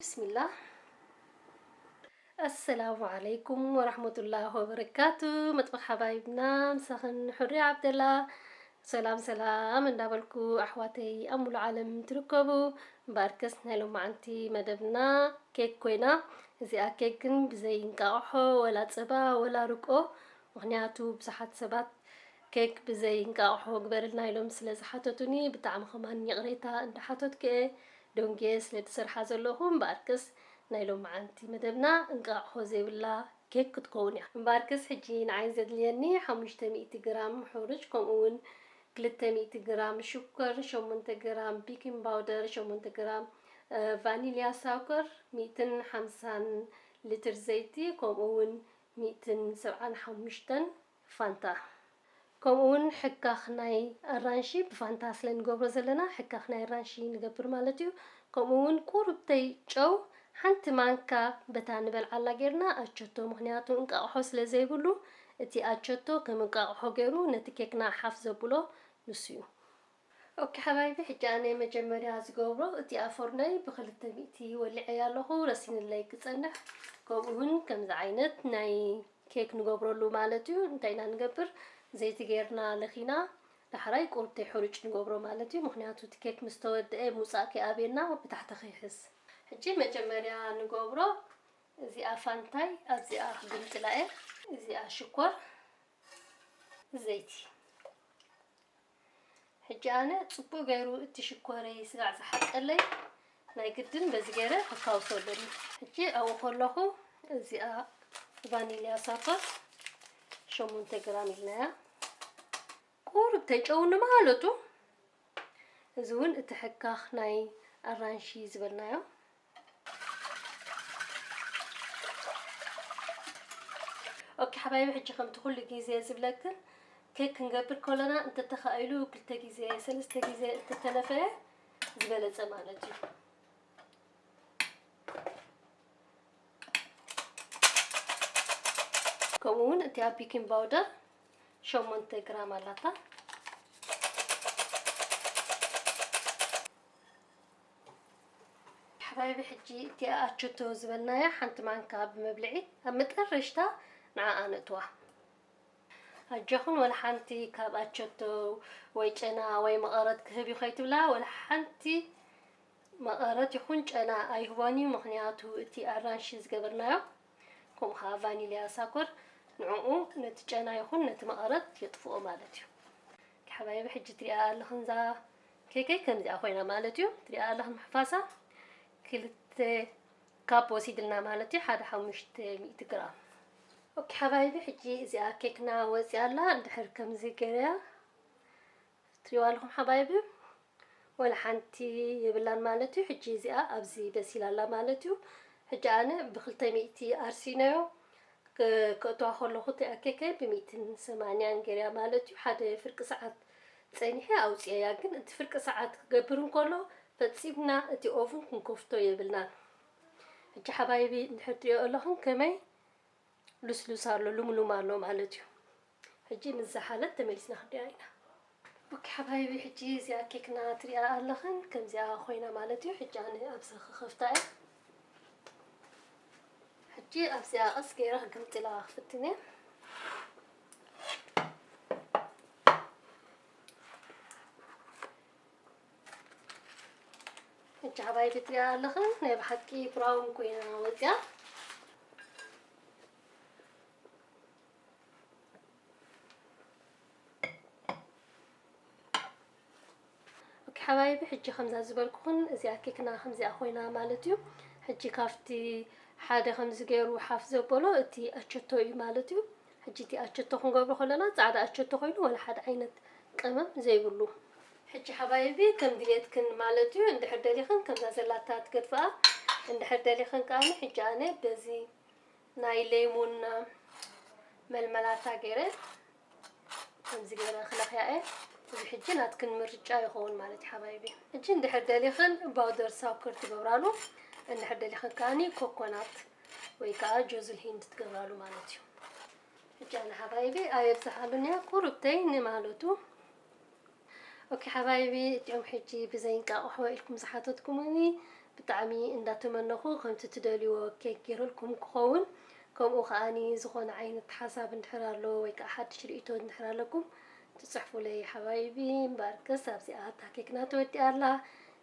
ብስሚላህ። ኣሰላሙ ዓለይኩም ወራህመቱላህ ወበረካቱ። መጥበኽ ሓባይብና፣ ምሳኽን ሕሪ ዓብደላ። ሰላም ሰላም እንዳበልኩ፣ ኣሕዋተይ ኣብ ሙሉ ዓለም ትርከቡ፣ እምበኣርከስ ናይ ሎማዓንቲ መደብና ኬክ ኮይና። እዚኣ ኬክ ግን ብዘይ እንቃቕሖ ወላ ጸባ ወላ ርቆ፣ ምኽንያቱ ብዙሓት ሰባት ኬክ ብዘይ እንቃቕሖ ግበርልና ኢሎም ስለ ዝሓተቱኒ፣ ብጣዕሚ ከማን ይቕሬታ እንዳሓተትኩ እየ። ደንጉየ ስለ ዝሰርሓ ዘለኹ፣ እምበኣርከስ ናይ ሎማዓንቲ መደብና እንቃቕሖ ዘይብላ ኬክ ክትከውን እያ። እምበኣርከስ ሕጂ ንዓይ ዘድልየኒ ሓሙሽተ ሚእቲ ግራም ሕሩጭ፣ ከምኡ እውን ክልተ ሚእቲ ግራም ሽኮር፣ ሸሞንተ ግራም ቤኪንግ ፓውደር፣ ሸሞንተ ግራም፣ እ፣ ቫኒልያ ሳኮር፣ ሚእትን ሓምሳን ሊትር ዘይቲ፣ ከምኡ እውን ሚእትን ሰብዓን ሓሙሽተን ፋንታ። ከምኡ እውን ሕካኽ ናይ ኣራንሺ፣ ብፋንታ ስለ ንገብሮ ዘለና፣ ሕካኽ ናይ ኣራንሺ ንገብር ማለት እዩ። ከምኡ እውን ቁሩብተይ ጨው፣ ሓንቲ ማንካ በታ ንበልዓላ ጌርና ኣቸቶ፣ ምኽንያቱ እንቃቕሖ ስለ ዘይብሉ፣ እቲ ኣቸቶ ከም እንቃቕሖ ገይሩ ነቲ ኬክና ሓፍ ዘብሎ ንሱ እዩ። ኦኬ ሓባይቢ፣ ሕጂ ኣነ መጀመርያ ዝገብሮ፣ እቲኣ ፎርነይ ብክልተ ሚእቲ ወሊዐያ ኣለኹ፣ ረሲንለይ ክጸንሕ። ከምኡ እውን ከምዚ ዓይነት ናይ ኬክ ንገብረሉ ማለት እዩ። እንታይ ኢና ንገብር? ዘይቲ ጌርና ለኺና፣ ዳሕራይ ቁርብተይ ሕሩጭ ንገብሮ ማለት እዩ። ምኽንያቱ እቲ ኬክ ምስ ተወደአ ምውጻእ ከይኣብየና ብታሕቲ ከይሕዝ። ሕጂ መጀመርያ ንገብሮ፣ እዚኣ ፋንታይ ኣብዚኣ ክግምጥላ እየ። እዚኣ ሽኮር፣ ዘይቲ። ሕጂ ኣነ ጽቡቕ ገይሩ እቲ ሽኮረይ ስጋዕ ዝሓቀለይ፣ ናይ ግድን በዚ ገይረ ክካውሶ ኣለኒ። ሕጂ ኣብኡ ከለኹ እዚኣ ቫኒልያ ሳኮር ሸሞንተ ግራም ኢልናያ። ቁሩብ ተጨውኒ ማለቱ። እዚ እውን እቲ ሕካኽ ናይ ኣራንሺ ዝበልናዮ። ኦኬ ሓባይቢ፣ ሕጂ ከምቲ ኩሉ ግዜ ዝብለክን፣ ኬክ ክንገብር ከለና እንተተኻኢሉ ክልተ ግዜ፣ ሰለስተ ግዜ እንተተነፈየ ዝበለጸ ማለት እዩ። ከምኡ እውን እቲኣ ቤኪንግ ፓውደር ሸሞንተ ግራም ኣላታ። ሓባይቢ፣ ሕጂ እቲኣ ኣቸቶ ዝበልናያ ሓንቲ ማንካ ብመብልዒ ኣብ መጠረሽታ ንዓኣ ነእትዋ። ኣጆኹን፣ ወላ ሓንቲ ካብ ኣቸቶ ወይ ጨና ወይ መቐረት ክህብ እዩ ከይትብላ፣ ወላ ሓንቲ መቐረት ይኹን ጨና ኣይህቦን እዩ። ምኽንያቱ እቲ ኣራንሺ ዝገበርናዮ፣ ከምኡ ኸዓ ቫኒልያ ሳኮር፣ ንዕኡ ነቲ ጨና ይኹን ነቲ መቐረት የጥፍኦ ማለት እዩ። ሓባይቢ፣ ሕጂ ትሪኣ ኣለኽን እዛ ኬከይ ከምዚኣ ኮይና ማለት እዩ። ትሪኣ ኣለኽን ምሕፋሳ። ክልተ ካፕ ወሲድልና ማለት እዩ፣ ሓደ ሓሙሽተ ሚእቲ ግራም። ኦኬ ሓባይቢ፣ ሕጂ እዚኣ ኬክና ወፂኣ ኣላ። እንድሕር ከምዚ ገይረያ ትሪዋ ኣለኹም ሓባይቢ፣ ወላ ሓንቲ የብላን ማለት እዩ። ሕጂ እዚኣ ኣብዚ በሲላ ኣላ ማለት እዩ። ሕጂ ኣነ ብክልተ ሚእቲ ኣርሲነዮ፣ ክ-፣ ከእትዋ ከለኹ እቲኣ ኬከይ ብሚእትን ሰማንያን ገይረያ ማለት እዩ። ሓደ ፍርቂ ሰዓት ጸኒሐ ኣውጽኤያ፣ ግን እቲ ፍርቂ ሰዓት ክገብር እንከሎ ፈጺምና እቲ ኦቭን ክንከፍቶ የብልናን። ሕጂ ሓባይቢ እንድሕር ትሪኦ ኣለኹም ከመይ ልስሉስ ኣሎ፣ ልምሉም ኣሎ ማለት እዩ። ሕጂ ምስ ዝሓለት ተመሊስና ክንሪኣ ኢና። ኦኬ ሓባይቢ፣ ሕጂ እዚኣ ኬክና ትሪኣ ኣለኽን፣ ከምዚኣ ኮይና ማለት እዩ። ሕጂ ኣነ ኣብዚ ክኸፍታ እየ። ሕጂ ኣብዚኣ ቀስ ገይረ ክግምጥላ ክፍትን እየ። ሕጂ ሓባይቢ ትሪኣ ኣለኽን፣ ናይ ብሓቂ ብራውን ኮይና ወፂኣ። ኦኬ ሓባይቢ፣ ሕጂ ከምዛ ዝበልኩኽን እዚኣ ኬክና ከምዚኣ ኮይና ማለት እዩ። ሕጂ ካብቲ ሓደ ከምዚ ገይሩ ሓፍ ዘበሎ እቲ ኣቸቶ እዩ ማለት እዩ። ሕጂ እቲ ኣቸቶ ክንገብሮ ከለና ጻዕዳ ኣቸቶ ኮይኑ ወላ ሓደ ዓይነት ቀመም ዘይብሉ። ሕጂ ሓባይቢ ከም ድሌትክን ማለት እዩ። እንድሕር ደሊኽን ከምዛ ዘላታ ትገድፍኣ፣ እንድሕር ደሊኽን ከኣ ሕጂ ኣነ በዚ ናይ ሌሙን መልመላታ ገይረ ከምዚ ገይረ ክለኽያ እየ። እዚ ሕጂ ናትክን ምርጫ ይኸውን ማለት እዩ ሓባይቢ። ሕጂ እንድሕር ደሊኽን ባውደር ሳውከር ትገብራሉ፣ እንድሕር ደሊኽን ከኣኒ ኮኮናት ወይ ከዓ ጆዝል ሂንድ ትገብራሉ ማለት እዩ። ሕጂ ኣነ ሓባይቢ ኣየብዝሓሉን እየ፣ ቁሩብተይ ንማለቱ። ኦኬ ሓባይቢ፣ እቲኦም ሕጂ ብዘይ እንቃቕሖ ኢልኩም ዝሓተትኩምኒ ብጣዕሚ እንዳተመነኹ ከምቲ ትደልይዎ ኬክ ገይረልኩም ክኸውን። ከምኡ ከዓኒ ዝኾነ ዓይነት ሓሳብ እንድሕር ኣሎ ወይ ከዓ ሓድሽ ርእይቶ እንድሕር ኣለኩም ትጽሕፉለይ ሓባይቢ። እምበኣርከስ ኣብዚኣ እታ ኬክና ተወዲኣ ኣላ።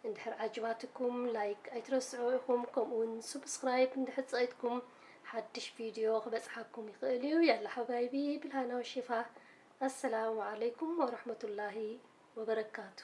እንድሕር ዓጅባትኩም ላይክ ኣይትረስዑ ኢኹም፣ ከምኡ እውን ስብስክራይብ እንድሕር ጸቒጥኩም ሓድሽ ቪድዮ ክበጽሓኩም ይኽእል እዩ። ያላ ሓባይቢ ብልሃና ወሽፋ። ኣሰላሙ ዓለይኩም ወረሕመቱላሂ ወበረካቱ።